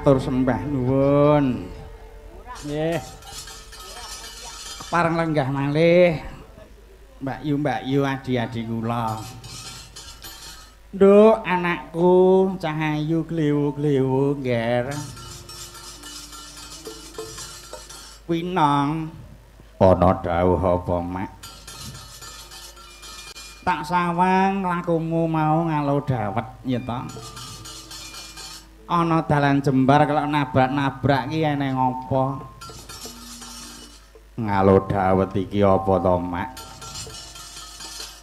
Matur sembah nuwun. Nggih. Kepareng lenggah malih Mbak Yu, Mbak Yu, adi-adi kula. Nduk, anakku Cahayu glewu-glewu, Ngger. Winong, ana dawuh apa, Mak? Tak sawang lakumu mau ngalo dawet ya to. Ana dalan jembar kalau nabrak-nabrak ki eneng apa? Ngalo dawet iki apa to, Mak?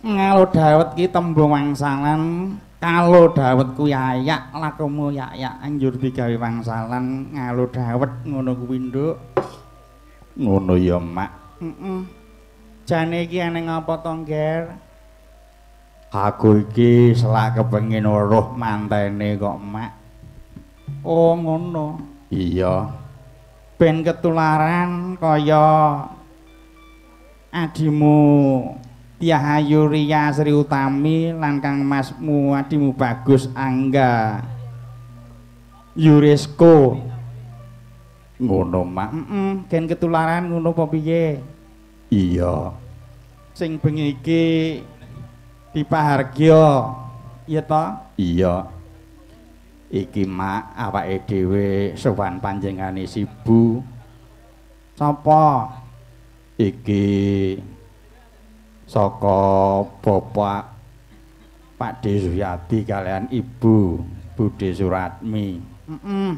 Ngalo dawet ki tembung wangsalan, kalo dawet kuwi ayak, lakumu yak-yak anjur digawe wangsalan ngalo dawet ngono kuwi, Nduk. Ngono ya, Mak. Heeh. Jane iki eneng apa to, Ngger? Aku iki selak kepengin weruh mantene kok, Mak. Oh, ngono. Iya. Ben ketularan kaya adimu Dyah Ayu Ria Sri Utami lan Kang Masmu adimu Bagus Angga Yurisko. Ngono, Mak. Heeh, gen ketularan ngono apa piye? Iya. Sing bengi iki dipahargya, iya to? Iya. Iki, Mak, awake dhewe sowan panjengane Sibu. Sapa? Iki saka Bapak Pak De Suyadi kalian Ibu Bude Suratmi. Heeh.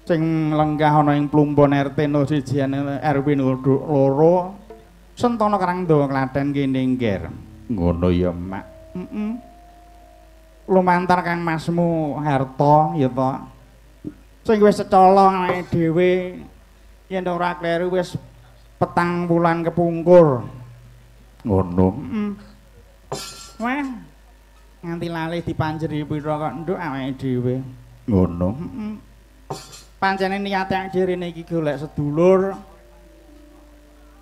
Sing lenggah ana ing Plumbon RT 01 RW 02 Sentana Karangdawa Klaten kene, Ngger. Ngono ya, Mak. Heeh. Lumantar Kang Masmu Harto ya to. Sing wis secolong awake dhewe yen ora kleru wis 4 wulan kepungkur. Ngono. Heeh. Wah, nganti lali dipanjeri pira kok nduk awake dhewe. Ngono. Heeh. Pancene niate awake dhewe iki golek sedulur,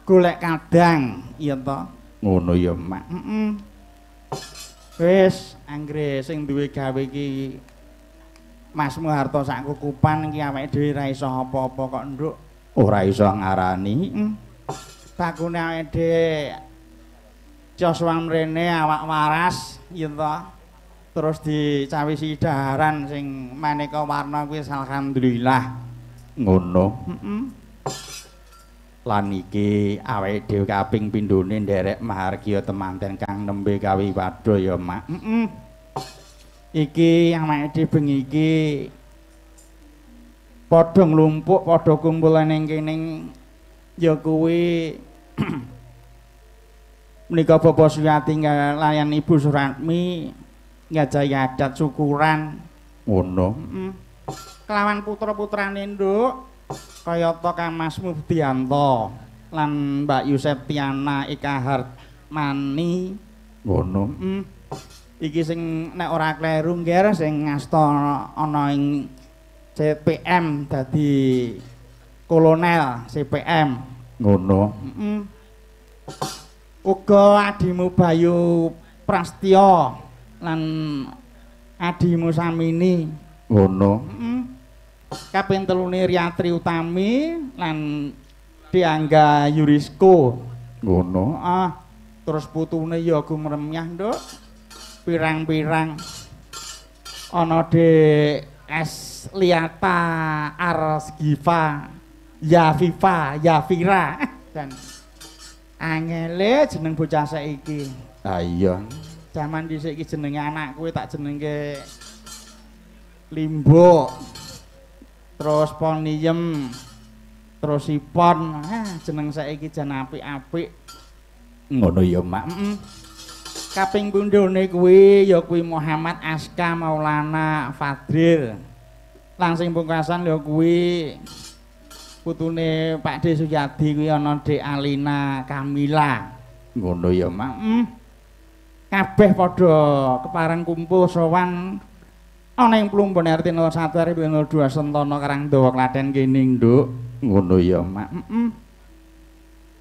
golek kadang, iya to? Ngono ya, Mak. Heeh. Wis anggere sing duwe gawe iki Masmu Harto sak kukupan iki awake dhewe ora iso apa-apa kok, Nduk. Ora iso ngarani. Heeh. Bakune awake dhewe Joshua mrene awak waras, ya to. Terus dicawisi daharan sing maneka warna kuwi alhamdulillah. Ngono. Heeh. Lan iki awake dhewe kaping pindhone nderek mahargya temanten kang nembe kawiwadha ya, Mak. Heeh. Iki awake dhewe bengi iki padha nglumpuk, padha kumpul ning kene ya kuwi menika Bapak Suyati layan Ibu Suratmi ngajahi adat syukuran. Ngono. Heeh. Kelawan putra-putrane, Nduk, kayata Kang Masmu Budianto lan Mbak Yuseptiana Eka Hartmani. Ngono. Heeh. Iki sing nek ora kleru, Ngger, sing ngasta ana ing CPM dadi kolonel CPM. Ngono. Heeh. Uga adimu Bayu Prastya lan adimu Samini. Ngono. Heeh. Kaping telune Riatri Utami lan Diangga Yurisko. Ngono. Ah, terus putune ya gumremyah, Nduk. Pirang-pirang ana Dek S Liata Arsgiva Yaviva Yavira dan angele jeneng bocah saiki. Ah iya. Jaman dhisik iki jenenge anak kuwi tak jenengke Limbo. Terus Poniem, terus Ipon. Ah, jeneng saiki jan apik-apik. Ngono ya, Mak. Heeh. Kaping pindhone kuwi ya kuwi Muhammad Aska Maulana Fadril. Lan sing pungkasan ya kuwi putune Pak De Suyadi kuwi ana Dek Alina Kamila. Ngono ya, Mak. Kabeh padha kepareng kumpul sowan ana ing Plumbon RT 01 RW 02 Sentana Karangdawa Klaten kene, Nduk. Ngono ya, Mak. Heeh.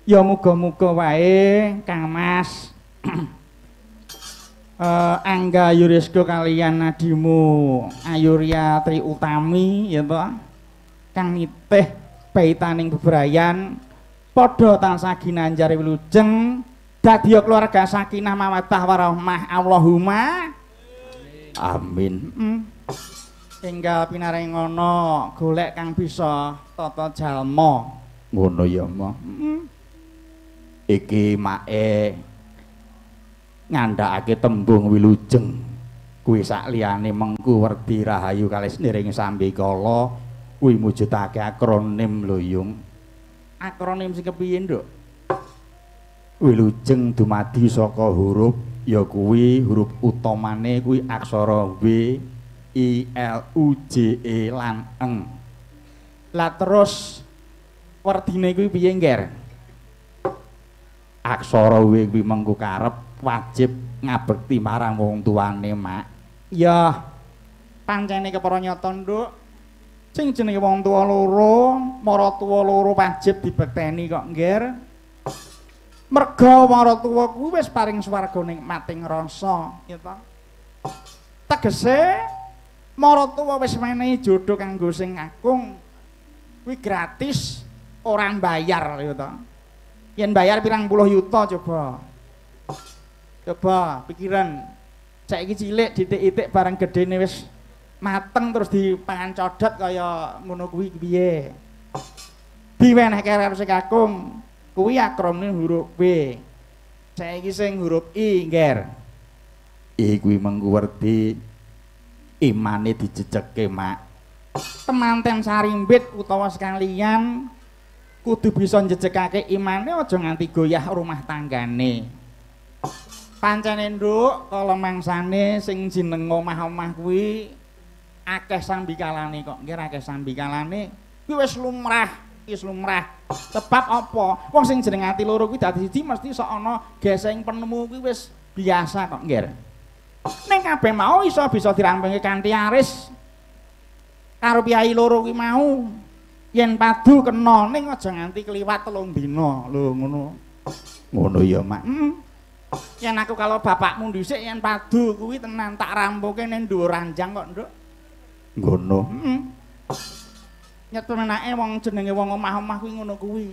Ya muga-muga wae Kang Mas Angga Yurisko kalian adimu Ayurya Tri Utami ya toh kang nitih baitaning bebrayan padha tansah ginanjar wilujeng dadi keluarga sakinah mawaddah warahmah Allahumma amin. Enggal pinaringono golek kang bisa tata jalma ngono ya ma. Iki make ngandhakake tembung wilujeng kuwi sak liyane mengku werdi rahayu kalis niring sambikala kuwi mujudake akronim lho Yung. Akronim sing kepiye, Nduk? Wilujeng dumadi saka huruf ya kuwi huruf utamane kuwi aksara W I L U J E lan Eng. Lah terus werdine kuwi piye, Ngger? Aksara W kuwi mengku karep wajib ngabekti marang wong tuane, Mak. Ya, pancene kepara nyata, Nduk. Sing jenenge wong tuwa loro, maratuwa loro wajib dibekteni kok, Ngger. Merga maratuwa kuwi wis paring swarga nikmating rasa, ya ta? Tegese maratuwa wis menehi jodho kanggo sing kakung. Kuwi gratis, ora mbayar, ya ta? Yen bayar pirang puluh yuta coba. Coba pikiran saiki cilik ditik-itik barang gedene wis mateng terus dipangan codot kaya ngono kuwi piye. Diwenehke karo sing kakung kuwi akronime huruf W. Saiki sing huruf I, Ngger. I kuwi mengku werdi imane dijejeke, Mak. Temanten sarimbit utawa sekalian kudu bisa njejekake imane aja nganti goyah rumah tanggane. Pancene Nduk, kala mangsane sing jeneng omah-omah kuwi akeh sambikalane kok, nggih akeh sambikalane. Kuwi wis lumrah, wis lumrah. Sebab apa? Wong sing jeneng ati loro kuwi dadi siji mesti sok ana geseng penemu kuwi wis biasa kok, nggih. Ning kabeh mau iso bisa dirampungke kanthi aris karo piyai loro kuwi mau. Yen padu kena ning aja nganti kliwat 3 dina. Lho ngono. Ngono ya, Mak. Yen aku kalau bapakmu dhisik yen padu kuwi tenan tak rampuke ning dhuwur ranjang kok, Nduk. Ngono. Nyetenake wong jenenge wong omah-omah kuwi ngono kuwi.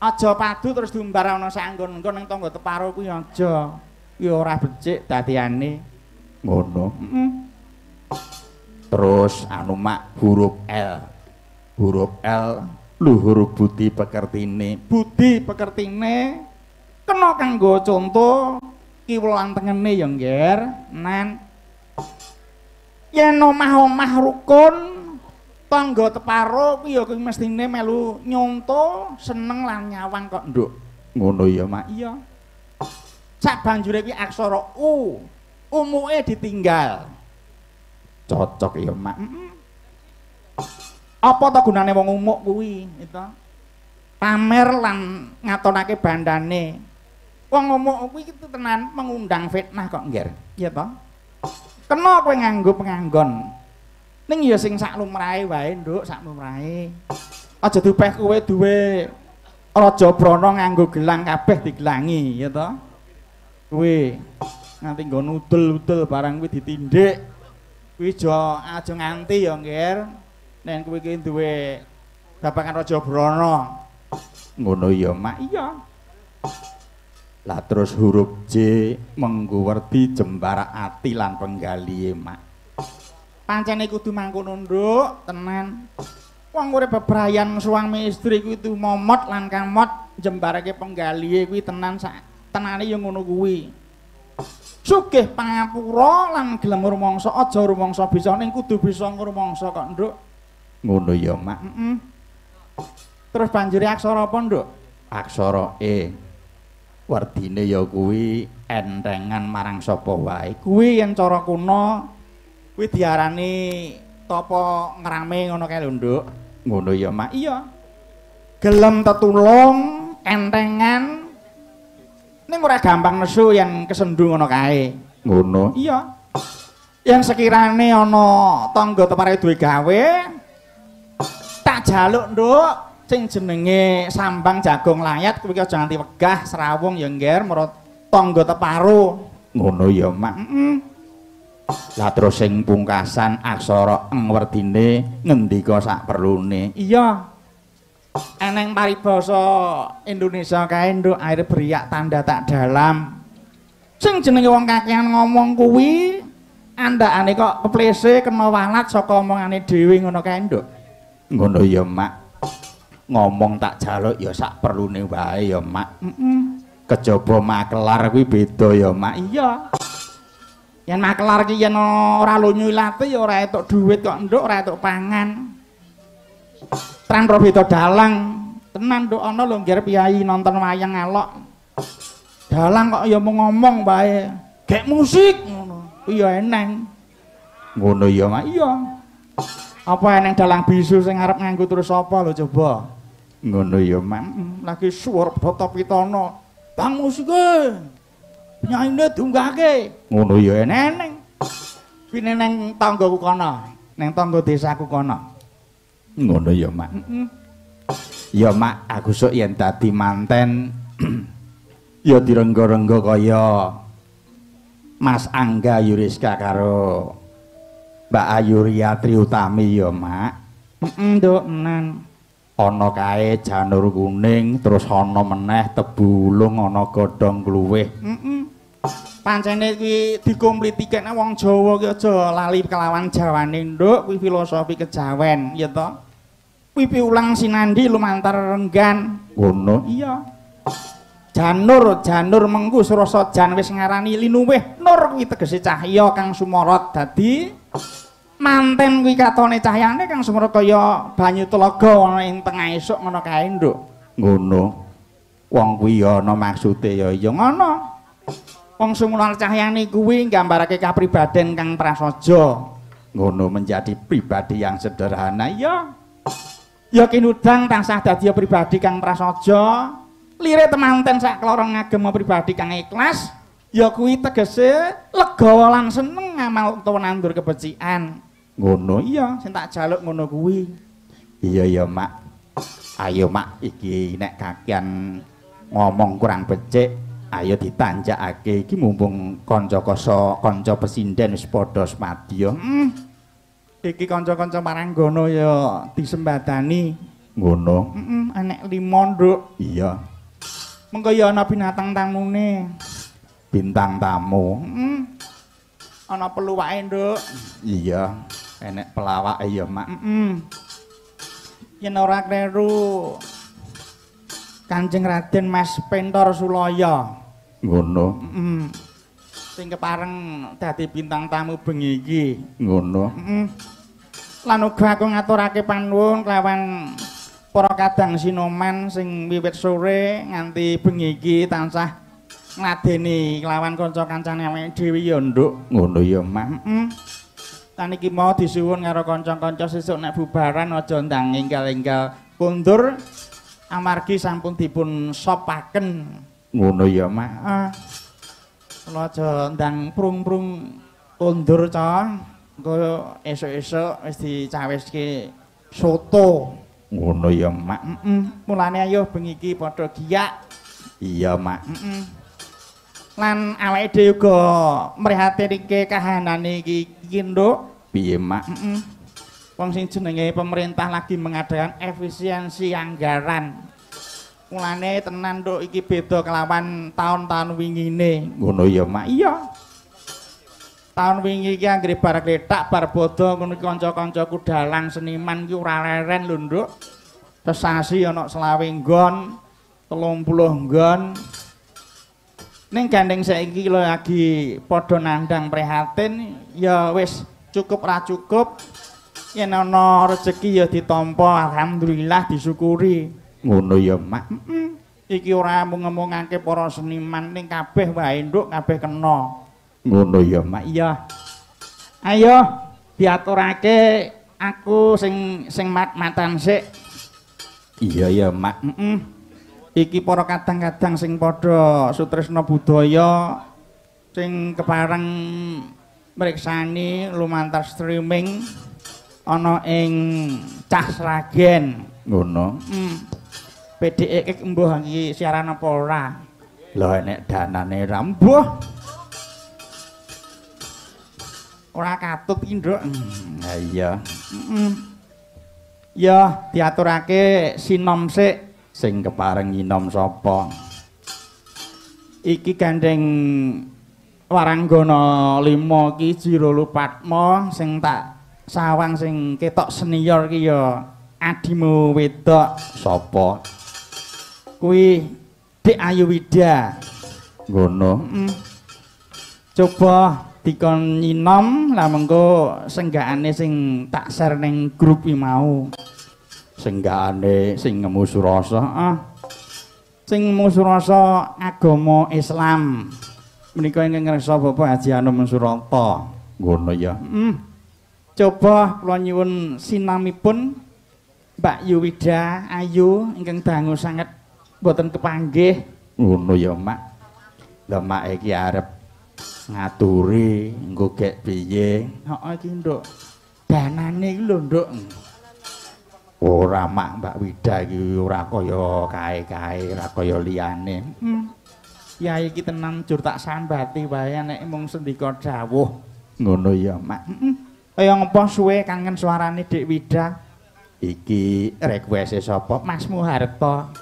Aja padu terus diumbar ana sak nggon-nggon ning tangga teparo kuwi aja. Kuwi ora becik dadiane. Ngono. Terus anu Mak, huruf L. Huruf L luhur budi pekertine. Budi pekertine kena kanggo conto kiwa lan tengene ya, Ngger. Nan yen omah-omah rukun tangga teparo kuwi ya kuwi mestine melu nyonto seneng lan nyawang kok, Nduk. Ngono ya, Mak. Iya. Sak banjure kuwi aksara U, umuke ditinggal. Cocok ya, Mak. Apa ta gunane wong umuk kuwi, gitu? Pamer lan ngatonake bandane. Wong umuk kuwi tenan mengundang fitnah kok, Ngger. Iya ta? Kena kowe nganggo penganggon. Ning ya sing sak lumrahe wae, Nduk, sak lumrahe. Aja dupeh kowe duwe Raja Brana nganggo gelang kabeh digelangi, ya ta? Kowe nganti nggon udel-udel barang kuwi ditindik. Kuwi aja nganti ya, Ngger. Nek kowe iki duwe babagan Raja Brana. Ngono ya, Mak. Iya. Lah terus huruf J mengku werdi jembar ati lan penggalihe, Mak. Pancene kudu mangkono, Nduk, tenan. Wong urip bebrayan suami istri kuwi momot lan kamot jembarake penggalihe kuwi tenan sak tenane ya ngono kuwi. Sugih pangapura lan gelem rumangsa, aja rumangsa bisa ning kudu bisa ngrumangsa kok, Nduk. Ngono ya, Mak. Terus banjure aksara apa, Nduk? Aksara E. Werdine ya kuwi entengan marang sapa wae. Kuwi yen cara kuno kuwi diarani tapa ngrame ngono kae lho, Nduk. Ngono ya, Mak. Iya. Gelem tetulung, entengan ning ora gampang nesu yen kesendu ngono kae. Ngono. Iya. Yen sekirane ana tangga tepare duwe gawe tak jaluk, Nduk. Sing jenenge sambang jagung layat kuwi aja nganti wegah srawung ya, Ngger, marang tangga teparo. Ngono ya, Mak. Heeh. Lah terus sing pungkasan aksara eng werdine ngendika sak perlune. Iya. Eneng paribasa Indonesia kae nduk air beriak tanda tak dalam. Sing jenenge wong kakean ngomong kuwi andakane kok keplese kena walat saka omongane dhewe ngono kae nduk. Ngono ya, Mak. Ngomong tak jaluk ya sak perlune wae ya, Mak. Heeh. Kejaba makelar kuwi beda ya, Mak. Iya. Yen makelar ki yen ora lunyu ilate ya ora entuk dhuwit kok nduk, ora entuk pangan. Tran beda dalang. Tenan nduk ana lho ngger piyayi nonton wayang alok. Dalang kok ya mung ngomong wae. Gek musik ngono. Iya eneng. Ngono ya, Mak. Iya. Apa eneng dalang bisu sing arep nganggo terus apa lho coba. Ngono ya, Mak. Lagi suwur bata pitana. Bang musike. Penyayine diunggahke. Ngono ya eneng. Kuwi neng tanggaku kono, neng tangga desaku kono. Ngono ya, Mak. Heeh. Ya, Mak, aku sok yen dadi manten ya direngga-rengga kaya Mas Angga Yuriska karo Mbak Ayuria Triutami ya, Mak. Heeh, Nduk, nenan. Ana kae janur kuning, terus ana meneh tebu ulung, ana godhong kluwih. Heeh. Pancene kuwi dikomplitikene wong Jawa ki aja lali kelawan jawane, Nduk, kuwi filosofi kejawen, ya to. Kuwi piulang sinandi lumantar renggan. Ngono. Iya. Janur, janur mengku surasa jan wis ngarani linuwih nur kuwi tegese cahya kang sumorot. Dadi manten kuwi katone cahyane kang sumorot kaya banyu telaga ana ing tengah esuk ngono kae, Nduk. Ngono. Wong kuwi ya ana maksude ya iya ngono. Wong sumular cahyane kuwi nggambarake kapribaden kang prasaja. Ngono, menjadi pribadi yang sederhana. Iya. Ya kinudang tansah dadi pribadi kang prasaja. Lire temanten sak keloro ngagem pribadi kang ikhlas, ya kuwi tegese legawa lan seneng ngamal utawa nandur kebecikan. Ngono. Iya, sing tak jaluk ngono kuwi. Iya ya, Mak. Ayo, Mak, iki nek kakean ngomong kurang becik, ayo ditanjakake iki mumpung kanca-kanca kanca pesinden wis padha semadya. Iki kanca-kanca Maranggana ya disembadani. Ngono. Heeh, enek 5, Nduk. Iya. Mengko ya ana binatang tamune. Bintang tamu. Heeh. Ana peluwake, Nduk. Iya, enek pelawake ya, Mak. Heeh. Yen ora kleru Kanjeng Raden Mas Pentor Sulaya. Ngono. Heeh. Sing kepareng dadi bintang tamu bengi iki. Ngono. Heeh. Lan uga aku ngaturake panuwun kelawan para kadang sinoman sing wiwit sore nganti bengi iki tansah ngladeni kelawan kanca-kancane awake dhewe ya, Nduk. Ngono ya, Mak. Heeh. Lan iki mau disuwun karo kanca-kanca sesuk nek bubaran aja ndang enggal-enggal kondur amargi sampun dipun sopaken. Ngono ya, Mak. Heeh. Kula aja ndang prung-prung kondur, Cah. Engko esuk-esuk wis dicawiske soto. Ngono ya, Mak. Heeh. Mulane ayo bengi iki padha giyak. Iya, Mak. Heeh. Lan awake dhewe uga mrihatinike kahanane iki, Nduk. Piye, Mak? Heeh. Wong sing jenenge pemerintah lagi mengadakan efisiensi anggaran. Mulane tenan, Nduk, iki beda kelawan taun-taun wingine. Ngono ya, Mak. Iya. Taun wingi iki anggere bar klethak, bar bodho ngono iki kanca-kancaku dalang seniman iki ora leren lho, Nduk. Sesasi ana 25 nggon, 30 nggon. Ning gandeng saiki lho lagi padha nandhang prihatin, ya wis cukup ra cukup. Yen ana rejeki ya ditampa, alhamdulillah disyukuri. Ngono ya, Mak. Heeh. Iki ora mung ngomongake para seniman ning kabeh wae, Nduk, kabeh kena. Ngono ya, Mak. Iya. Ayo diaturake aku sing sing mat-matan sik. Iya ya, Mak. Heeh. Iki para kadang-kadang sing padha sutresna budaya sing kepareng mriksani lumantar streaming ana ing Cah Sragen. Ngono. PDE mbuh iki siaran apa ora? Lho enek danane ra mbuh. Ora katut iki, Nduk. Ha iya. Heeh. Ya, diaturake sinom sik. Sing kepareng nyinom sapa? Iki gandeng Waranggana 5 iki Jirolu Padma sing tak sawang sing ketok senior iki ya adimu wedok. Sapa? Kuwi Dik Ayu Wida. Ngono. Heeh. Coba dikon nyinom lah mengko senggakane sing tak share ning grup iki mau. Senggakane sing ngemu surasa. Heeh. Sing ngemu surasa agama Islam. Menika ingkang ngresa Bapak Haji Anom Surata. Ngono ya. Heeh. Coba kula nyuwun sinamipun Mbak Yuwida Ayu ingkang dangu sanget mboten kepanggih. Ngono ya, Mak. Lah mak iki arep ngaturi engko gek piye? Heeh iki, Nduk. Danane iki lho, Nduk. Ora, Mak, Mbak Wida iki ora kaya kae-kae, ora kaya liyane. Yai iki tenan jur tak sambati wae nek mung sendika dawuh. Ngono ya, Mak. Heeh. Kaya ngopo suwe kangen suarane Dik Wida? Iki request-e sapa? Mas Muharto.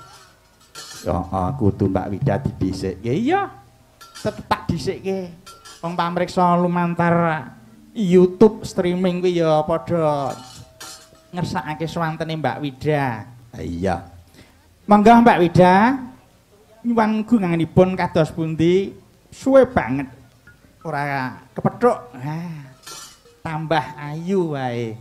Heeh, kudu Mbak Wida didhisikke. Iya. Tetep tak dhisikke. Wong pamriksa lumantar YouTube streaming kuwi ya padha ngersakake swantene Mbak Wida. Ha iya. Monggo Mbak Wida. Nyuwun gunganipun kados pundi? Suwe banget ora kepethuk. Ha. Tambah ayu wae.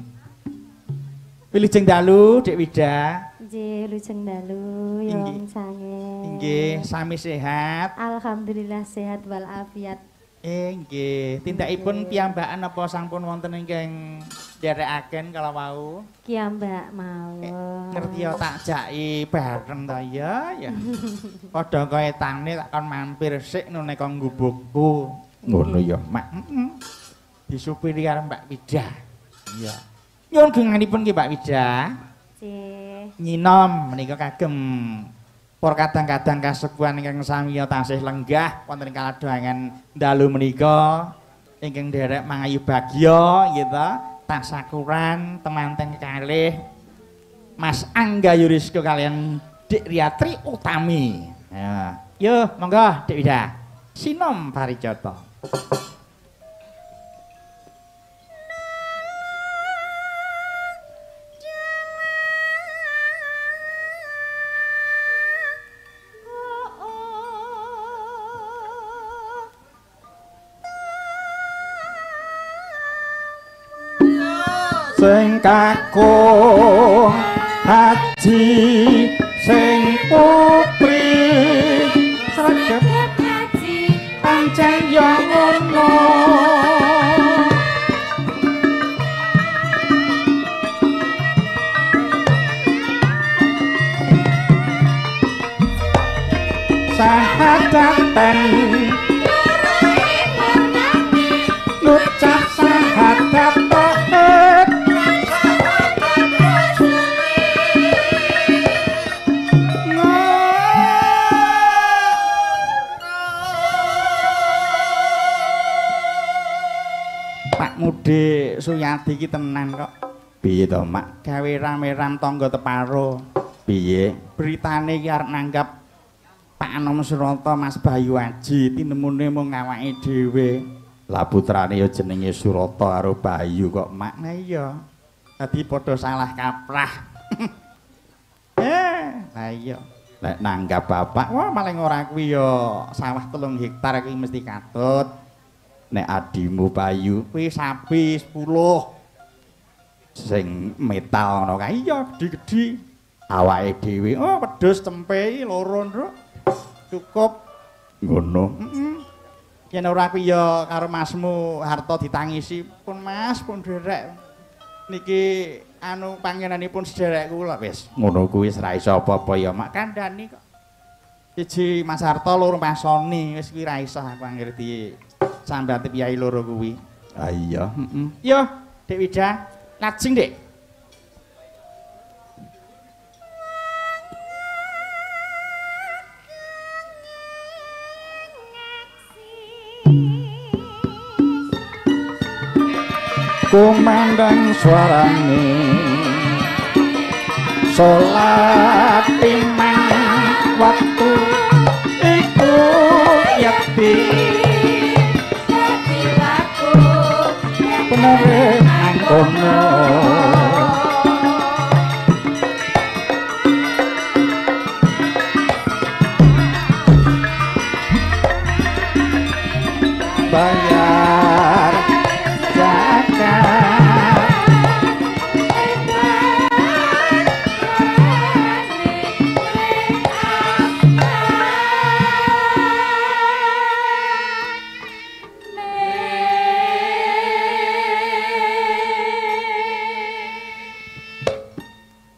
Wilujeng dalu Dik Wida. Nggih, wilujeng dalu ya wong sange. Nggih, sami sehat. Alhamdulillah sehat walafiat. Nggih, tindakipun piyambakan apa sampun wonten ingkang nderekaken kala wau? Kiyambak mawon. Ngerti ya tak jaki bareng ta ya ya. Padha kaetane tak kon mampir sik nune kang gubukku. Ngono ya, Mak. Heeh. Disupiri karo Mbak Wida. Iya. Nyuwun gunganipun ki Mbak Wida. Nggih. Nyinom menika kagem por kadang-kadang kasepuhan ingkang samiya tasih lenggah wonten ing kaladhangan dalu menika ingkang nderek mangayu bagya nggih ta tasakuran temanten kalih Mas Angga Yurisko kalian Dik Riatri Utami. Ya. Yo monggo Dik Wida. Sinom paricata. Sing kakung haji sing putri sregep haji pancen yo ngono. Sahadaten ngucap sahadat tauhid. Pak Mude Suyadi iki tenan kok. Piye to, Mak? Gawe rame-ram tangga teparo. Piye? Beritane iki arep nanggap Pak Anom Surata Mas Bayu Aji tinemune mung awake dhewe. Lah putrane ya jenenge Surata karo Bayu kok, Mak. Lah iya. Dadi padha salah kaprah. Lah iya. Nek nanggap bapak, wah paling ora kuwi ya sawah 3 hektar kuwi mesti katut. Nek adimu Bayu kuwi sapi 10 sing metal ngono kae iya gedhi-gedhi. Awake dhewe oh wedhus cempe loro, Nduk. Cukup ngono. Heeh. Yen ora kuwi ya karo masmu Harto ditangisi pun Mas pun derek. Niki anu pangenanipun sederek kula wis. Ngono kuwi wis ra iso apa-apa ya, Mak. Kandhani kok. Siji Mas Harto, loro Mas Soni, wis kuwi ra iso aku anggere di sambati piyai loro kuwi. Ha iya, heeh. Yo, Dik Wida, lajeng, Dik. Kumandang suarane salat limang waktu iku yakti dadi laku benere nang kono. Bayar zakat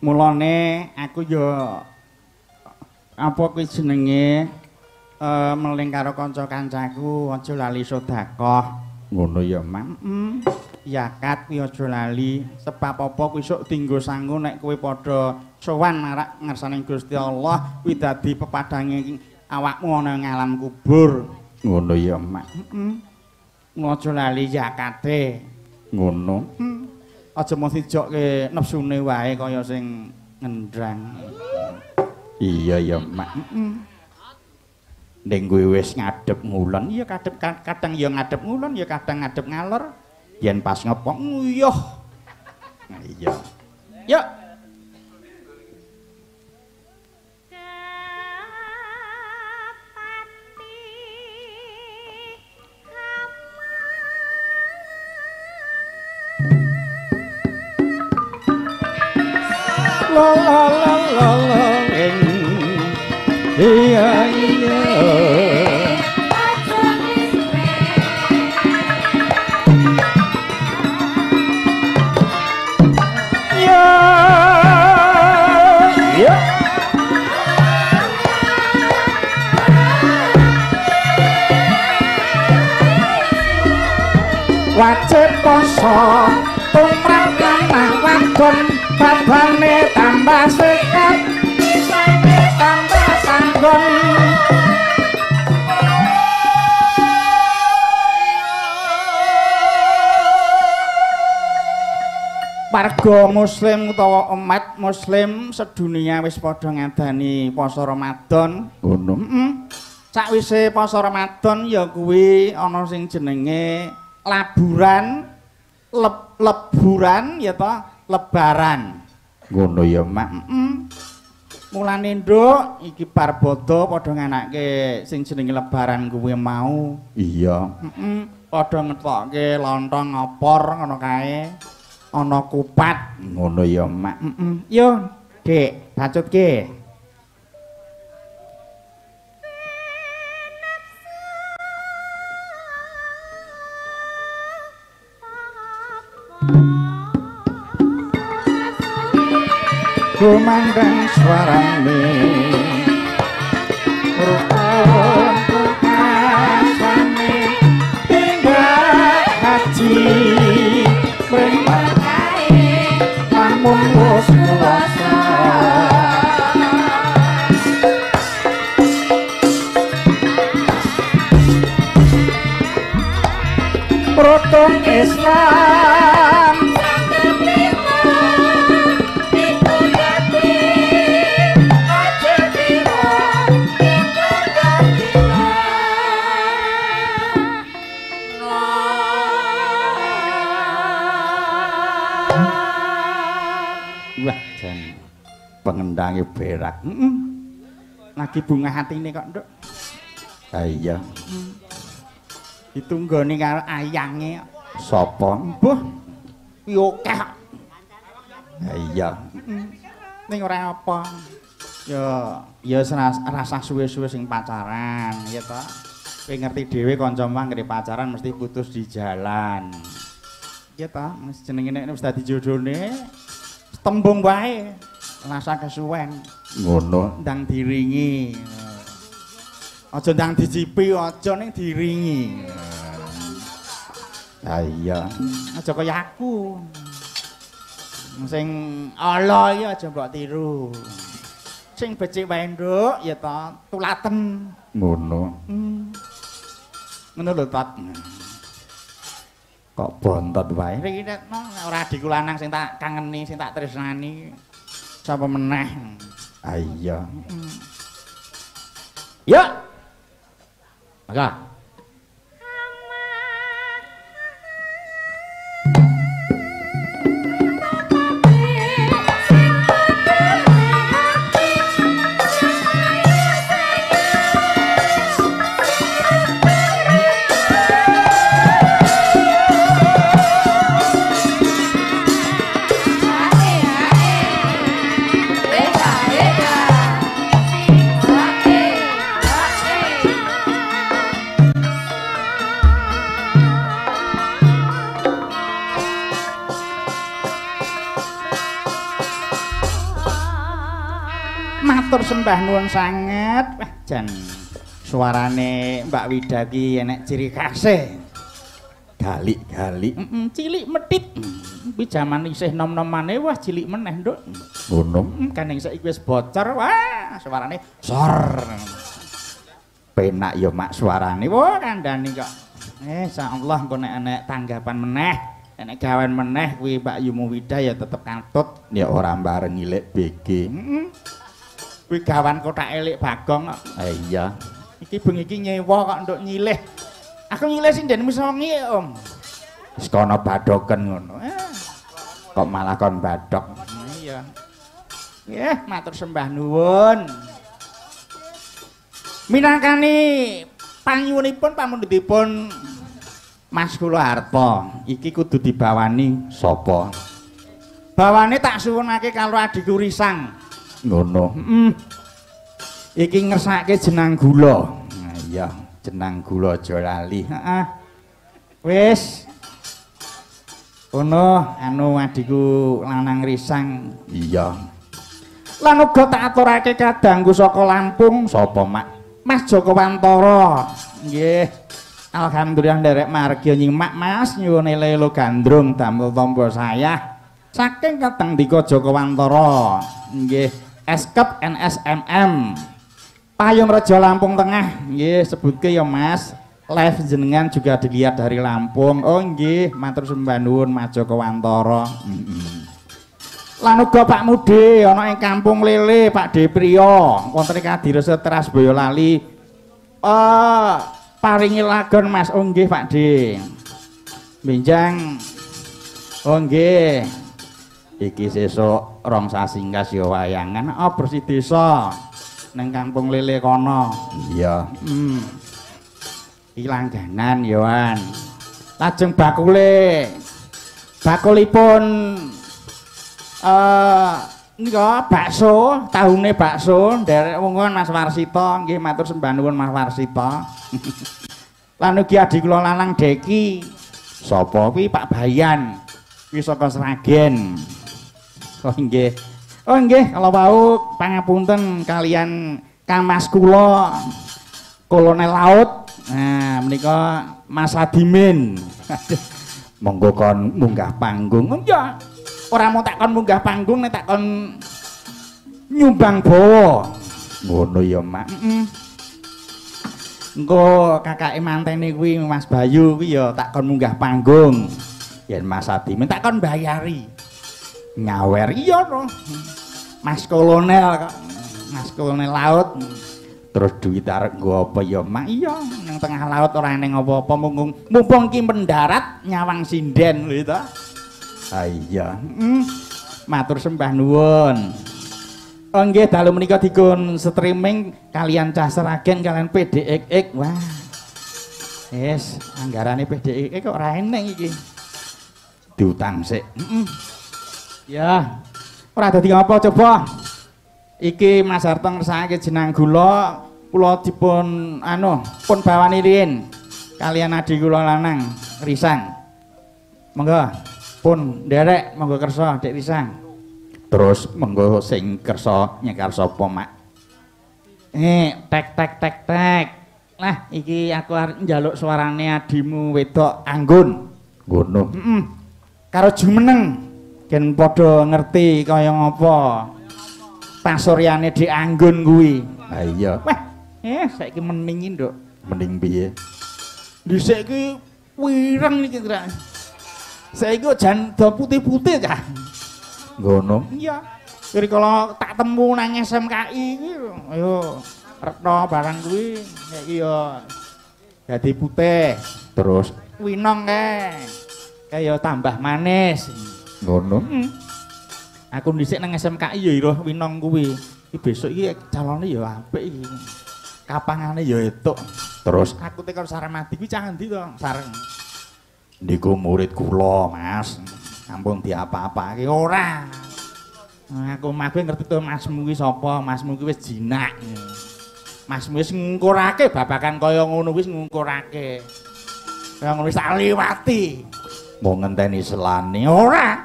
mulane aku yo apa kuwi jenenge meling karo kanca-kancaku aja lali sedekah ngono ya Mak. Zakat kuwi aja lali sebab apa kuwi sok dinggo sangu nek kowe padha sowan marak ngarsane Gusti Allah kuwi dadi pepadange awakmu ana ing alam kubur ngono ya Mak. Aja lali zakate ngono. Aja mung dijokke nepsune wae kaya sing ngendrang. Iya ya Mak. Ning kuwi wis ngadhep ngulon, iya kadhep kadang ya ngadhep ngulon, ya kadang ngadhep ngalor. Yen pas ngepok nguyuh. Nah, iya. Yuk. La la la la la iya iya. Ya ya. Wajib poso tumrap lanang wadon badane tambah sehat tambah tanggon. Warga muslim utawa umat muslim sedunia wis padha ngadani poso Ramadan ngono. Sakwise poso Ramadan ya kuwi ana sing jenenge laburan, leburan ya ta, lebaran. Ngono ya Mak. Mulane nduk iki bar bodho padha nganake sing jenenge lebaran kuwi mau. Iya. Padha ngetokke lontong opor ngono kae. Ana kupat ngono ya Mak. Yo, Dik, bacutke. Kumandang suarane rukun pungkasane tindak haji mring lamun wis kuwasa. Rukun Islam pengendange berak. Lagi bunga hatine kok, Nduk. Ha iya. Ditunggoni karo ayange. Sapa? Mbuh. Kuwi akeh. Ha iya. Ning ora apa. Ya, ya rasah suwe-suwe sing pacaran, ya ta. Kowe ngerti dhewe kanca anggere pacaran mesti putus di jalan. Ya ta, wis jenenge nek wis dadi jodhone tembung wae. Rasa kesuwen ngono ndang diringi. Aja ndang dicipi, aja ning diringi. Ha iya, aja kaya aku. Sing ala iki aja mbok tiru. Sing becik wae, Nduk, ya ta, tulaten. Ngono. Ngono lho, Tat. Kok bontot wae. Iki ora adikku lanang sing tak kangeni, sing tak tresnani. Sapa meneh? Ah iya. Yuk. Maka matur sembah nuwun sanget. Wah jan suarane Mbak Wida ki enek ciri khase. Galik-galik, cilik medhit. Kuwi jaman isih nom-nomane wah cilik meneh, Nduk. Ngono. Kaneng saiki wis bocor, wah suarane sor. Penak ya Mak suarane. Wah kandhane kok. Insyaallah engko nek enek tanggapan meneh, nek gawen meneh kuwi Mbak Yumu Wida ya tetep katut ya ora bareng lek BG. Kuwi gawan kothak elik Bagong kok. Ha iya. Iki bengi iki nyewa kok nduk nyilih. Aku nyilih sinden wis wengi, Om. Wis kono badoken ngono. Kok malah kon badok. Iya. Nggih, matur sembah nuwun. Minangkani panyuwunipun pamundhutipun Mas kula Harto, iki kudu dibawani sapa? Bawane tak suwunake karo adhiku Risang. Ngono. Iki ngersake jenang gula. Nah iya, jenang gula aja lali. Heeh. Wis. Ono anu adhiku lanang Risang. Iya. Lan uga tak aturake kadangku saka Lampung. Sapa, Mak? Mas Joko Wantara. Nggih. Alhamdulillah nderek margi nyimak Mas nyuwun lelo gandrung damel tampa saya. Saking kadang dika Joko Wantara. Nggih. Eskep NSMM Payung Rejo Lampung Tengah. Nggih, sebutke ya Mas. Live jenengan juga dilihat dari Lampung. Oh nggih, matur sembah nuwun Mas Joko Wantara. Lan uga Pak Mude ana ing Kampung Lele, Pak De Priyo, wonten ing Kadiresa Teras Boyolali. Paringi lagon Mas. Oh nggih Pak De. Benjang. Oh nggih. Iki sesuk rong sasi nggas ya wayangan oh bersih desa nang Kampung Lele kono. Iya. Iki langganan ya wan. Lajeng bakule. Bakulipun nika bakso, tahune bakso nderek wongon Mas Warsita. Nggih matur sembah nuwun Mas Warsita. Lan ugi adhi kula lanang Deki. Sapa kuwi Pak Bayan. Kuwi saka Sragen. Oh nggih. Oh nggih, kalau wau pangapunten kalian Kang Mas kula Kolonel Laut. Nah, menika Mas Adimin. Monggo kon munggah panggung. Oh iya. Ora mau tak kon munggah panggung nek tak kon nyumbang bawa. Ngono ya, Mak. Engko kakake mantene kuwi Mas Bayu kuwi ya tak kon munggah panggung. Yen Mas Adimin tak kon bayari. Nyawer iya to. Mas Kolonel kok. Mas Kolonel Laut. Terus duit arep nggo apa ya, Mak? Iya, nang tengah laut ora eneng apa-apa mumpung ki mendarat nyawang sinden lho to. Ha iya. Matur sembah nuwun. Oh nggih, dalu menika dikun streaming kalian Cah Sragen kalian PDXX. Wah. Wis, anggarane PDXX kok ora eneng iki. Diutang sik. Ya. Ora dadi apa coba. Iki Mas Harto ngersakake jenang gula, kula dipun anu, pun bawani riyin kalian adhi kula lanang Risang. Monggo pun nderek monggo kersa Dik Risang. Terus monggo sing kersa nyekar sapa, Mak? Tek tek tek tek. Lah iki aku arep njaluk suarane adimu wedok Anggun. Ngono. Karo jumeneng ben padha ngerti kaya ngapa pasuryane Dik Anggun kuwi. Ha iya. Wah, saiki mening iki, Nduk. Mending piye? Dhisik iki wireng iki, Ndrak. Saiki kok jan do putih-putih cah. Ngono. Iya. Rikala tak temu nang SMKI iki ayo Retno barang kuwi saiki ya dadi putih. Terus winong kae. Kae ya tambah manis. Ngono. Aku dhisik nang SMKI ya ira winong kuwi. Iki besok iki calone ya apik iki. Kapangane ya etuk. Terus aku tekon Sarmadi kuwi cah endi to? Sareng. Niku murid kula, Mas. Ampun diapa-apake ora. Aku mah ngerti to masmu kuwi sapa? Masmu kuwi wis jinak. Masmu wis ngungkurake babakan kaya ngono wis ngungkurake. Kaya ngono wis tak liwati. Mau ngenteni selane ora?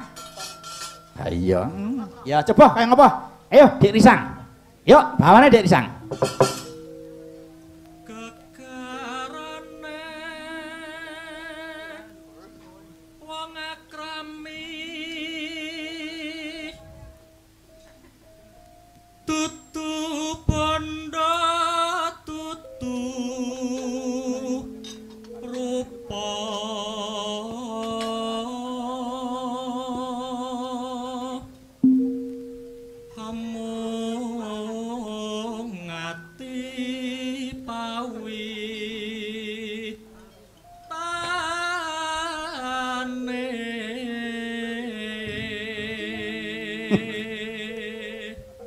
Ha iya. Ya coba kaya ngopo? Ayo Dik Risang. Yuk, bawane Dik Risang. Gegarane wong akrami tutu bondo tutu rupa amung ati pawi tane.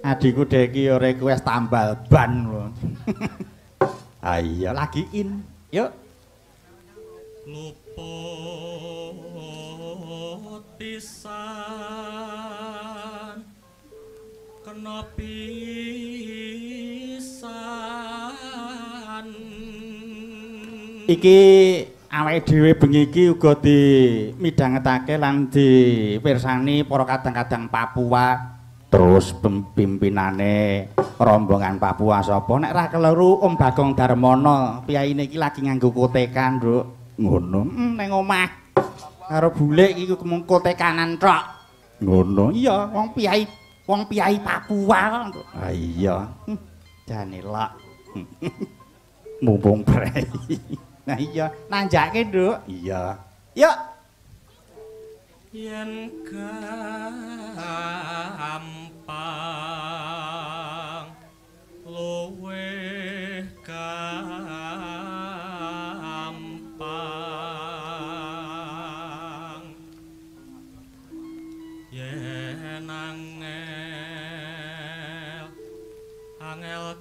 Adikku Deki ya request tambal ban lho. Ha iya lagi in. Yuk. Luput pisan kena pisan. Iki awake dhewe bengi iki uga dimidhangetake lan dipirsani para kadang-kadang Papua. Terus pimpinane rombongan Papua sapa? Nek ra keliru Om Bagong Darmono, piyaine iki lagi nganggo kotekan, Nduk. Ngono. Ning omah karo bulik iki mung kotekanan tok. Ngono. Iya, wong piyai Papua kok, Nduk. Ha iya. Jane lok. Mumpung prei. Nah iya, nanjake, Nduk. Iya. Yuk. Yen gampang luwih gampang yen angel angel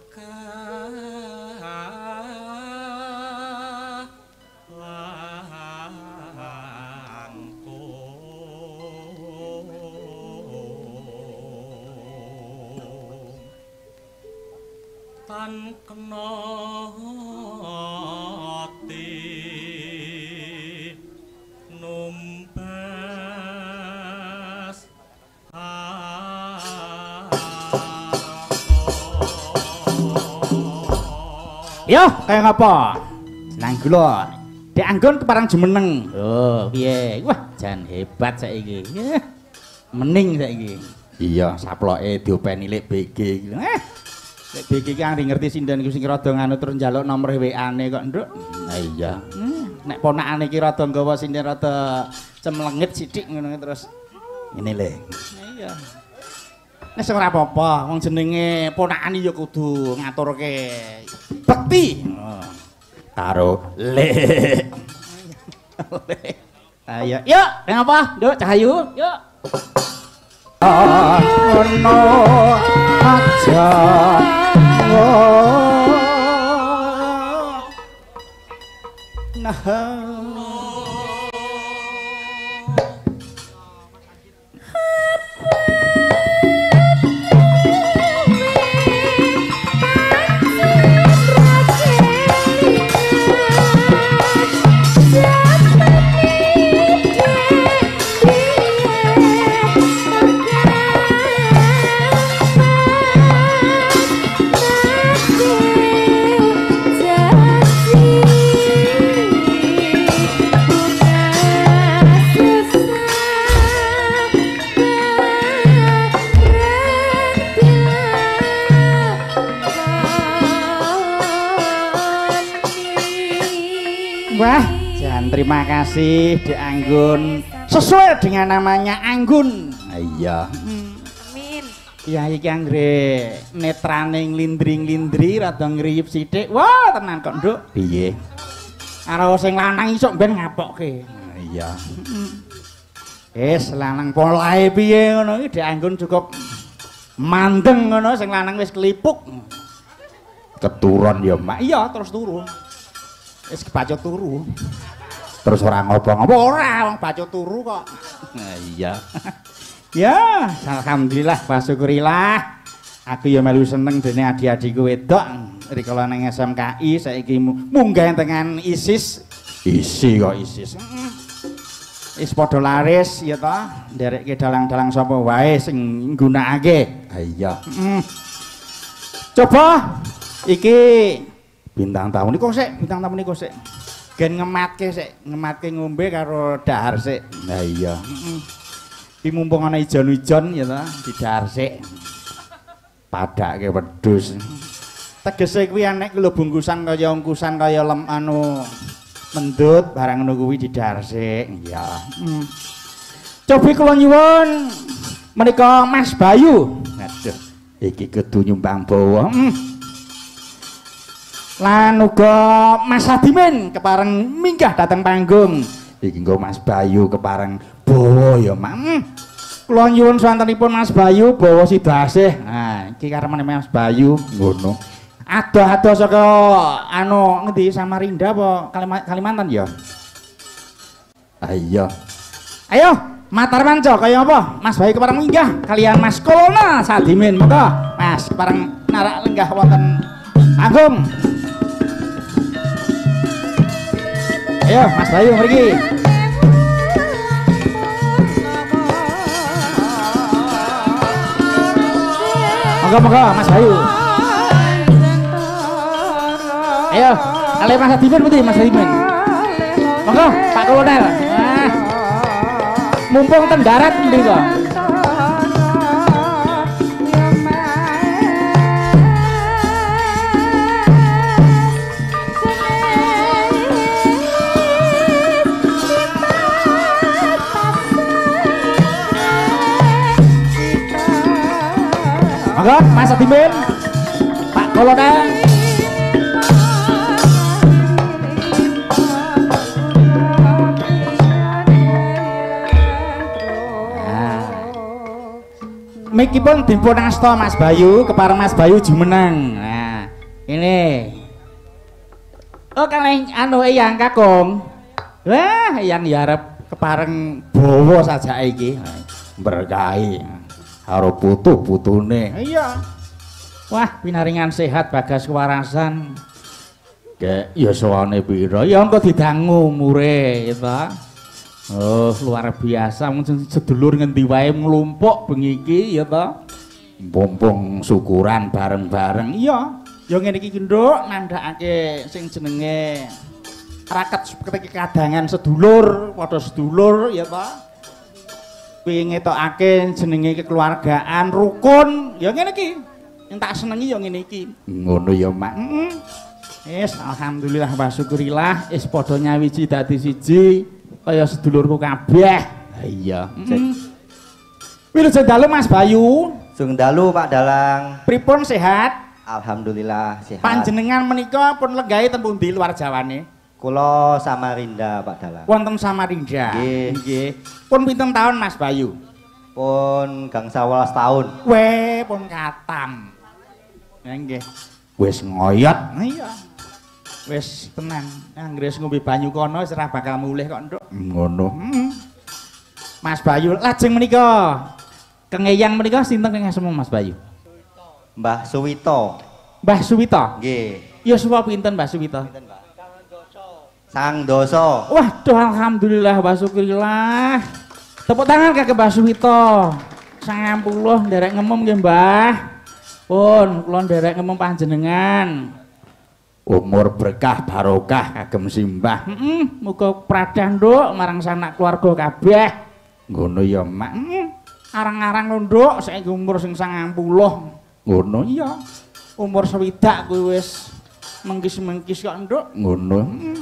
tan kena ati numbas Yo, kaya ngapa? Nang gula. Dek Anggon keparang jumeneng. Oh, piye? Wah, jan hebat saiki. Mening saiki. Iya, saploke diopeni lek BG iki. Lek BG iki anggere ngerti sinden iku sing rada nganu terus njaluk nomor WA-ne kok, Nduk. Ha iya. Nek ponakane iki rada nggawa sinden rada cemlengit sithik ngono terus ngene le. Iya. Nek sing ora apa-apa, wong jenenge ponakan ya kudu ngaturke bekti. Karo lek. Ayo, yuk, nang apa? Nduk, Cahayu, yuk. Ngono aja. Nah. Wah, jan Dan terima kasih Dek Anggun, sesuai dengan namanya Anggun. Iya. Amin. Iya iki anggere netrane nglindri-nglindri rada ngriyip sithik. Wah, tenan kok, Nduk. Piye? Karo sing lanang isuk ben ngapokke. Iya. Wis lanang polahe piye ngono iki Dek Anggun cukup mandeng ngono, sing lanang wis kelipuk. Keturun ya, Mak. Iya, terus turu. Wis kebacut turu. Terus ora ngopo-ngopo ora, wong bacut turu kok. Iya. Ya, alhamdulillah wa syukurillah. Aku ya melu seneng dene adi-adiku wedok rikala nang SMKI saiki munggah dengan ISIS. Isi kok ISIS. Wis padha laris ya ta, nderekke dalang-dalang sapa wae sing nggunakake. Ha iya. Coba iki bintang tamu niku sik, bintang tamu niku sik. Gen ngematke sik, ngematke ngombe karo dahar sik. Ha iya. Iki mumpung ana ijon-ijon ya ta, didahar sik. Padake wedhus. Tegese kuwi anek lho bungkusan kaya ungkusan kaya lem anu mendut barang ngono kuwi didahar sik. Iya. Cobi kula nyuwun menika Mas Bayu. Aduh, iki kudu nyumbang bawa. Lan uga Mas Sadimin kepareng minggah dhateng panggung. Iki nggo Mas Bayu kepareng bawa ya, Mak. Kula nyuwun swantenipun Mas Bayu bawa sida asih. Nah, iki karepane Mas Bayu ngono. Adoh-adoh saka anu ngendi Samarinda apa Kalimantan ya? Ah iya. Ayo, matar manca kaya apa? Mas Bayu kepareng minggah kalian Mas Kolonel Sadimin. Monggo, Mas kepareng narak lenggah wonten panggung. Ayo Mas Bayu mriki. Monggo-monggo Mas Bayu. Ayo, kali Mas Sadimin pundi Mas Sadimin? Monggo Pak Kolonel. Nah. Mumpung ten darat mriko. Monggo Mas Sadimin, Pak Kolonel. Mikipun dipun asta Mas Bayu, kepareng Mas Bayu jumeneng. Nah, ini. Oh, kalih anu Eyang Kakung. Wah, Eyang ya arep kepareng bawa sajake iki. Berkahi karo putu-putune. Iya. Wah, pinaringan sehat bagas kewarasan. Gek yuswane pira? Ya engko didangu umure, ya ta. Oh, luar biasa mung sedulur ngendi wae nglumpuk bengi iki ya ta. Mumpung syukuran bareng-bareng. Iya. Ya ngene iki Nduk, nandhakake sing jenenge raket kadangan sedulur, padha sedulur ya ta. Kuwi ngetokake jenenge kekeluargaan rukun. Ya ngene iki. Yang tak senengi ya ngene iki. Ngono ya, Mak. Heeh. Wis alhamdulillah wa syukurillah wis padha nyawiji dadi siji kaya sedulurku kabeh. Ha iya. Wilujeng dalu Mas Bayu. Sugeng dalu Pak Dalang. Pripun sehat? Alhamdulillah sehat. Panjenengan menika pun lenggahe ten pundi luar Jawane? Kula Samarinda Pak Dalang. Wonten Samarinda. Nggih. Nggih. Pun pinten taun Mas Bayu? Pun gangsal 18 taun. Weh, pun katam. Ya nggih. Wis ngoyot. Iya. Wis tenang, anggere ngombe banyu kono wis ora bakal mulih kok, Nduk. Ngono. Mas Bayu, lajeng menika Keng Eyang menika sinten keng asma Mas Bayu? Mbah Suwito. Mbah Suwito? Nggih. Yuswa pinten Mbah Suwito? Pinten, Mbah? Sangdoso. Waduh, alhamdulillah wa syukurillah. Tepuk tangan kagem Mbah Suwito. 90 nderek ngemem nggih, Mbah. Pun kula nderek ngemem panjenengan. Umur berkah barokah kagem simbah. Heeh, muga pradah Nduk marang sanak keluarga kabeh. Ngono ya, Mak. Heeh. Arang-arang lho, Nduk, saiki umur sing 90. Ngono iya. Umur 60 kuwi wis mengkis-mengkis kok, Nduk. Ngono. Heeh.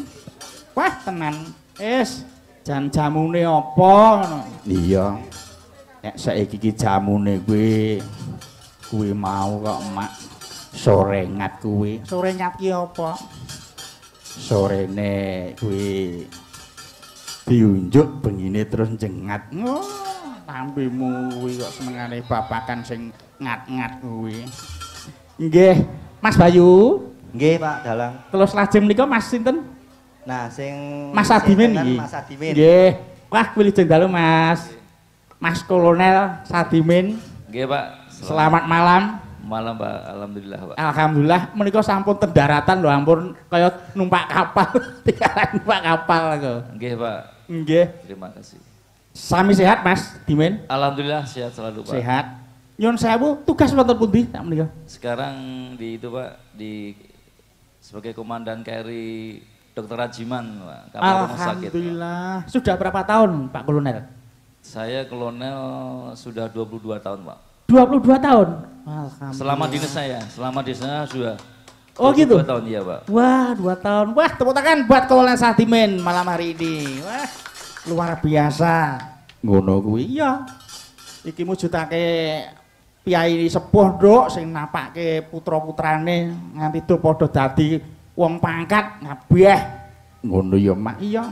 Wah, tenan. Wis, jan jamune apa ngono. Iya. Nek saiki iki jamune kuwi kuwi mau kok mak sorengat kuwi. Sorengat ki apa? Sorene kuwi diunjuk bengine terus jengat. Oh, lambemu kuwi kok senengane babakan sing ngat-ngat kuwi. Nggih, Mas Bayu. Nggih, Pak Dalang. Terus lajeng menika Mas sinten? Nah, sing Mas Sadimin iki. Mas Sadimin. Nggih. Wah, wilujeng dalu, Mas. Mas Kolonel Sadimin. Nggih, Pak. Selamat malam. Malam, Pak. Alhamdulillah, Pak. Alhamdulillah menika sampun tendaratan lho, ampun kaya numpak kapal, tikaran numpak kapal kok. Nggih, Pak. Nggih. Terima kasih. Sami sehat, Mas Dimin? Alhamdulillah sehat selalu, Pak. Sehat. Nyun sewu, tugas wonten pundi sak menika? Sekarang di itu, Pak, di sebagai komandan KRI Dr. Rajiman, Pak, kapal rumah sakit. Alhamdulillah. Sudah berapa tahun, Pak Kolonel? Saya kolonel sudah 22 tahun, Pak. 22 tahun? Alhamdulillah. Selama dinas saya, selama dinas saya sudah. Oh gitu? 22 tahun, iya, Pak. Wah, 2 tahun. Wah, tepuk tangan buat Kolonel Sadimin malam hari ini. Wah, luar biasa. Ngono kuwi. Iya. Iki mujudake piyai sepuh, Nduk, sing napake putra-putrane nganti do padha dadi wong pangkat ngabeh. Ngono ya, Mak. Iya.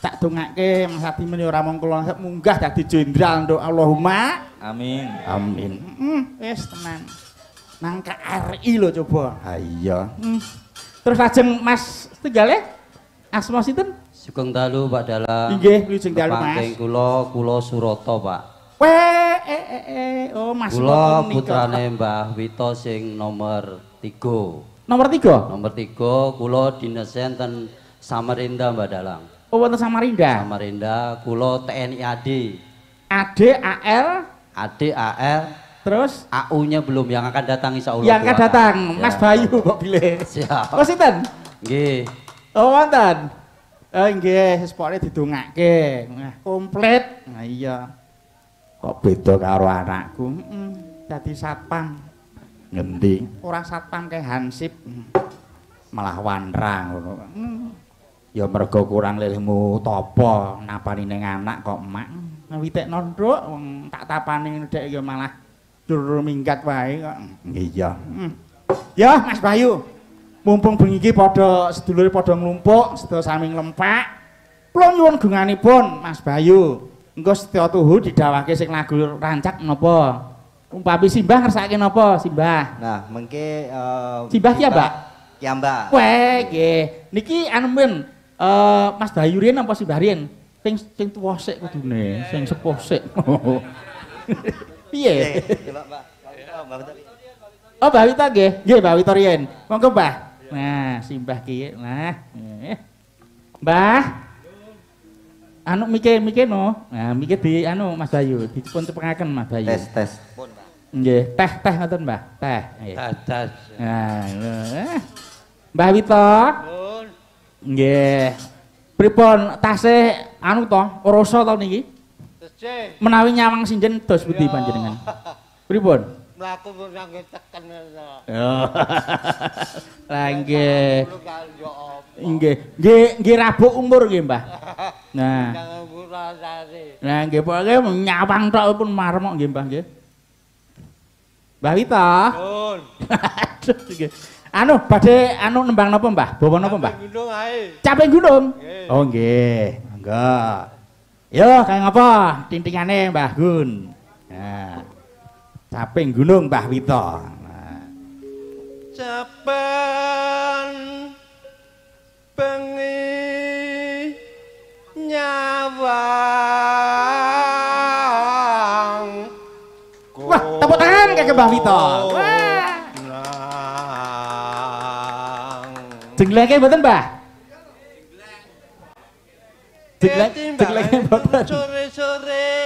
Tak dongake Mas Sadimin ora mung kula munggah dadi jenderal, Nduk. Allahumma amin. Amin. Wis tenan. Nang KRI lho coba. Ha iya. Terus lajeng Mas tunggale asma sinten? Sugeng dalu Pak Dalang. Nggih, wilujeng dalu Mas. Pangking kula kula Surata, Pak. Weh, oh Mas kula putrane Mbah Wito sing nomor 3. Nomor 3? Nomor 3 kula dinesen ten Samarinda Mbah Dalang. Oh, wonten Samarinda. Samarinda kula TNI AD. AD AL AD AL terus AU-nya belum, yang akan datang insya Allah. Yang akan datang, ya. Mas Bayu kok bilih. Siap. Oh sinten? Nggih. Oh wonten. Oh nggih, sepoke didongake. Nah, komplit. Nah iya. Kok beda karo anakku? Heeh. Dadi satpam. Ngendi? Ora satpam kae hansip. Malah wanra ngono. Ya mergo kurang lilmu tapa napani ning anak kok mak. Witekno nduk, wong tak tapani ndek ya malah dur minggat wae kok. Iya. Ya Mas Bayu. Mumpung bengi iki padha sedulure padha nglumpuk, sedaya sami nglempak. Kula nyuwun gunganipun Mas Bayu. Engko setya tuhu didhawuhake sing lagu rancak napa? Umpami Simbah ngersakake napa, Simbah? Nah, mengke Simbah ki ya, Mbak? Ya, Mbak. Weh, nggih. Niki anu men Mas Bayu riyen apa Simbah riyen? Sing sing tuwa sik kudune, sing sepuh sik. Piye? Mbak, Mbak. Oh, Mbah Wito nggih. Nggih, Mbah Wito riyen. Monggo, Mbah. Nah, Simbah ki. Nah. Mbah. Anu mike-mike no. Nah, mike di anu Mas Bayu, dipun cepengaken Mas Bayu. Tes, tes. Pun, Mbah. Nggih, teh teh ngoten, Mbah. Teh. Nggih. Teh, teh. Nah, Mbah Wito. Nggih. Pripun tasih anu to, rasa to niki? Tesih. Menawi nyawang sinjen dos pundi panjenengan? Pripun? Mlaku nangge teken to. Lah nggih. Nggih, nggih nggih rabuk umur nggih, Mbah. Nah. Nah nggih pokoke nyawang tok pun marem kok nggih, Mbah nggih. Mbah Wito. Nuwun. Aduh nggih. Anu badhe anu nembang napa, Mbah? Bawa napa, Mbah? Caping gunung ae. Caping gunung? Oh nggih, monggo. Yo, kaya ngapa tintingane Mbah Gun? Nah. Caping gunung Mbah Wito. Nah. Capen bengi nyawang. Wah, tepuk tangan kagem Mbah Wito. Wah. Jengleke mboten, Mbah? Jenglek, jengleke mboten. Sore-sore.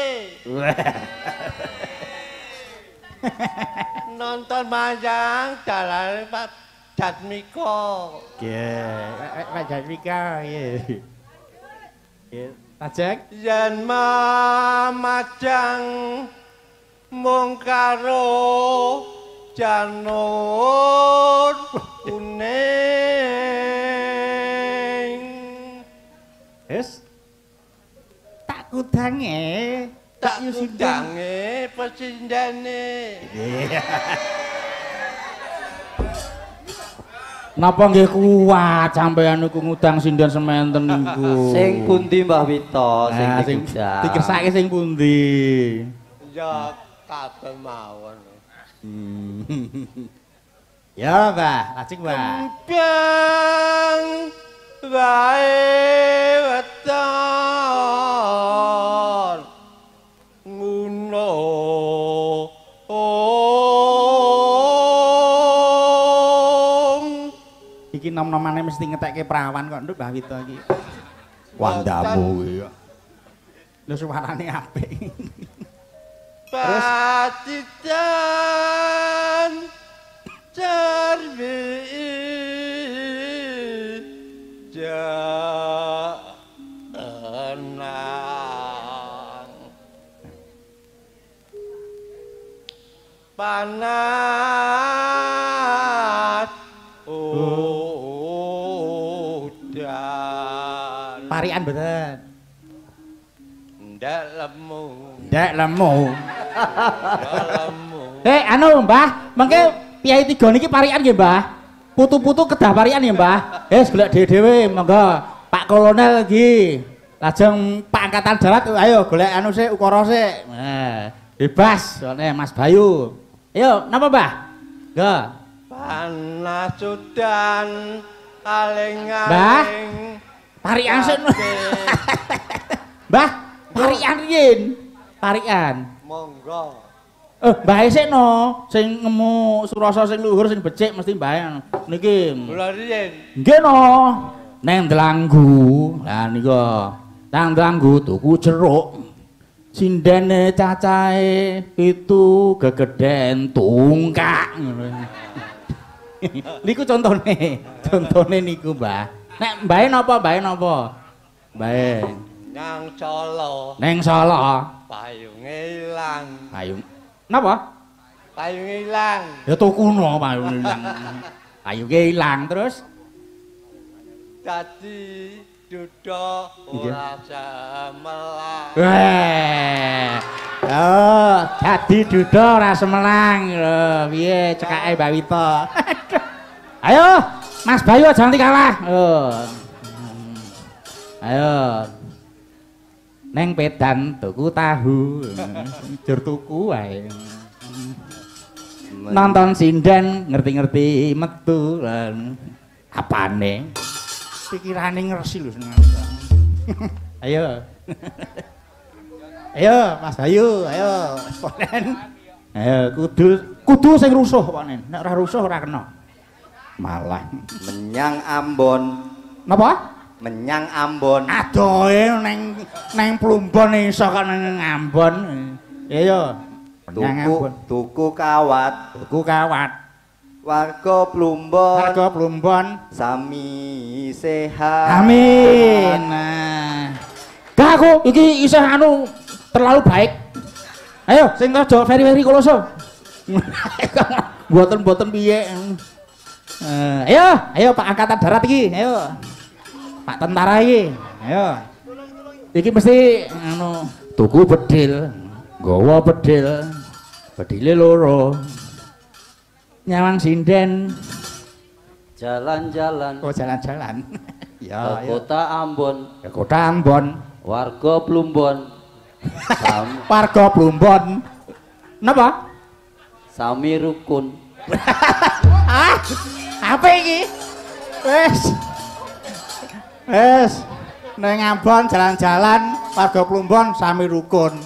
Nonton wayang dalane Pak Jatmiko. Nggih, Pak Jatmiko nggih. Nggih, Tajek yen mamajang mung karo janur kuning. Wis. kudange. Tak kudange pesindene. Napa nggih kuat sampeyan niku ngudang sinden sementen niku? Sing pundi Mbah Wito sing dikudang? Dikersake sing pundi? Ya kabeh mawon. Ya Mbah, lajeng Mbah. Kembang wae weton ngono. Iki nom-nomane mesti ngetekke prawan kok nduk Mbah Wito iki. Wandamu kuwi kok. Lho suarane apik. Patitan cerbi jenang panas udan. Parian mboten? Ndek lemu. Ndek lemu. Lemu. Anu Mbah, mengke piyai tiga niki parian nggih Mbah. Putu-putu kedah parian nggih Mbah. Wis golek dhewe-dhewe monggo. Pak Kolonel iki. Lajeng Pak Angkatan Darat ayo golek anu sik ukara sik. Nah, bebas soalnya Mas Bayu. Ayo, napa Mbah? Nggo. Panas udan aling-aling. Mbah, parian sik. Mbah, parian riyin. Parian. Monggo. Mbah sik no, sing ngemu surasa sing luhur sing becik mesti mbah niki. Kula riyin. Nggih no. Neng Dlanggu. Lah nika. Nang Dlanggu tuku jeruk. Sindene cacahe 7 gegeden tungkak ngono. Niku contone. Contone niku, Mbah. Nek mbahe napa? Mbahe napa? Mbahe nang Solo. Neng Solo. Payunge ilang. Payung. Napa? Payunge ilang. Ya tuku no payunge ilang. Payunge ilang terus dadi duda ora semelang. Weh. Oh, dadi duda ora semelang. Lho, piye cekake Mbak Wito? Ayo, Mas Bayu aja nganti kalah. Oh. Ayo. Neng pedan tuku tahu. Jur tuku wae. Nonton sinden ngerti-ngerti metu. Apane? Pikirane ngresi lho seneng. Ayo. Ayo Mas Bayu, ayo. Ponen. Ayo kudu sing rusuh ponen. Nek ora rusuh ora kena. Malah menyang Ambon. Napa? Menyang Ambon. Adohe neng Plumbon iso kok neng Ambon. Ayo. Menyang Ambon. Tuku kawat. Tuku kawat. Warga Plumbon. Warga Plumbon sami sehat. Amin. Nah. Gak aku iki isih anu terlalu baik. Ayo sing aja veri-veri koloso. Mboten-mboten piye. Ayo, ayo Pak Angkatan Darat iki, ayo. Pak Tentara iki, ayo. Iki mesti anu tuku bedil, nggawa bedil. Bedile loro. Nyawang sinden jalan-jalan. Oh, jalan-jalan. Ya, ke kota Ambon. Ke kota Ambon. Warga Plumbon. Warga Plumbon. Napa? Sami rukun. Ah, apa iki? Wes. Wes. Neng Ambon jalan-jalan, warga Plumbon sami rukun.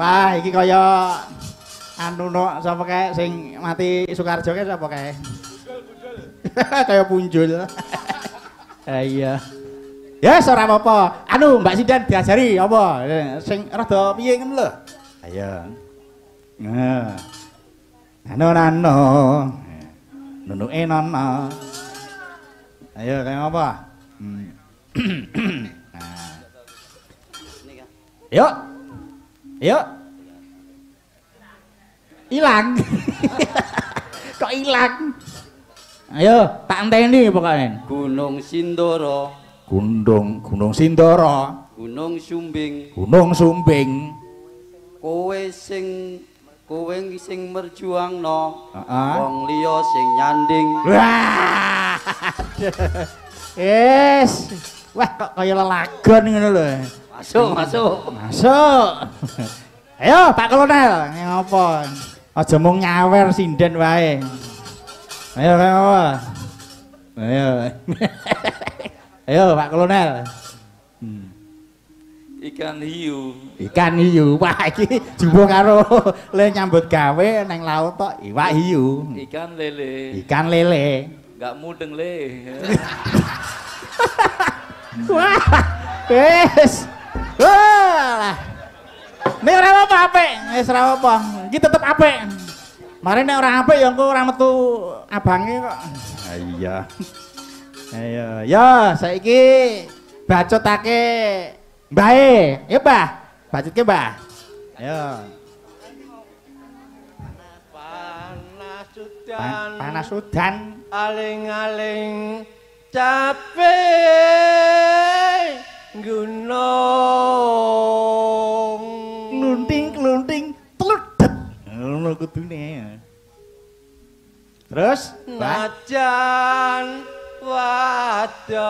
Wah, iki kaya anu no sapa kae sing mati Sukarjo kae sapa kae? Kaya punjul. Iya. Ya ora apa-apa. Anu Mbak Sindan diajari apa? Sing rada piye ngono lho. Ayo. Nah. Nano nano. Nunuke nono. Ayo kaya apa? Nah. Yuk. Yuk. Ilang. Kok ilang? Ayo, tak enteni pokoknya. Gunung Sindoro. Gunung Sindoro. Gunung Sumbing. Gunung Sumbing. Kowe sing merjuangno, heeh. Wong liya sing nyanding. Wah. Yes. Wah, kok kaya lelagon ngono lho. Masuk, masuk. Masuk. Ayo Pak Kolonel, ngopo? Aja mung nyawer sinden wae. Ayo kaya apa? Ayo. Ayo Pak Kolonel. Ikan hiu. Ikan hiu. Wah iki jumbo karo le nyambut gawe nang laut tok iwak hiu. Ikan lele. Ikan lele. Enggak mudeng le. Wah. Wis. Wah. Nek ora apa-apa apik, wis ora apa-apa. Iki tetep apik. Mare nek ora apik ya engko ora metu abange kok. Ha iya. Ayo, ya saiki bacotake mbahe. Ayo, Mbah. Bacotke, Mbah. Ayo. Panas udan. Panas udan. Aling-aling capek gunung. Klunting-klunting tludet. Ngono kudune. Terus, Mbah. Najan wadon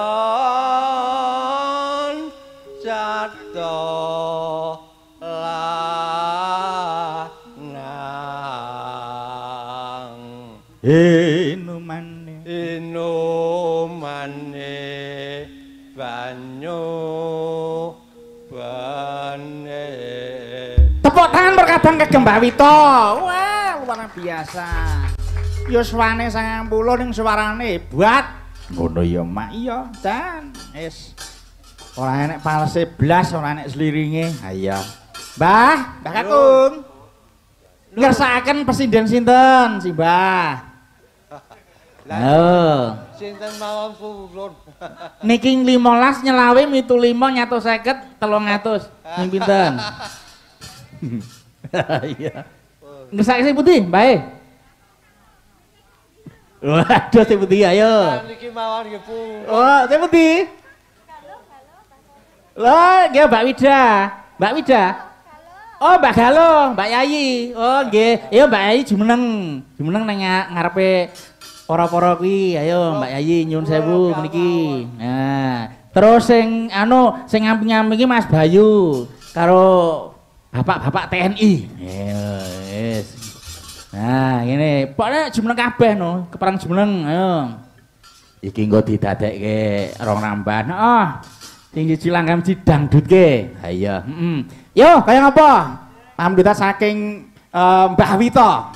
jatuh lanang inumane inumane banyu bane. Tepuk tangan perkabang kagem Mbak Wito. Wah, luar biasa. Yuswane 90 ning suarane hebat. Ngono ya, Mak. Iya, Jan. Wis. Ora enek palse blas, ora enek sliringe. Ha iya. Mbah, Mbah Kakung. Ngersakaken presiden sinten, si Mbah? Lho. Sinten mawon purun. Niki 15 nyelawe 75 150 300. Ning pinten? Iya. Ngersake sing putih, Mbah. Waduh, sing putih ayo. Niki mawon nggih purun. Oh, sing putih. Lho, nggih Mbak Wida. Mbak Wida. Oh, Mbak Galo, Mbak Yayi. Oh, nggih. Ayo Mbak Yayi jumeneng. Jumeneng nang ngarepe para-para kuwi. Ayo Mbak Yayi nyuwun sewu meniki. Nah, terus sing anu sing ngamping-ngamping iki Mas Bayu karo bapak-bapak TNI. Yes. Nah, ngene. Pokoke jumeneng kabeh no, keparang jumeneng. Ayo. Iki engko didadekke rong ramban. Heeh. Sing siji langgam siji dangdutke. Ha iya, heeh. Yo, kaya ngapa? Pamdutan saking Mbah Wito.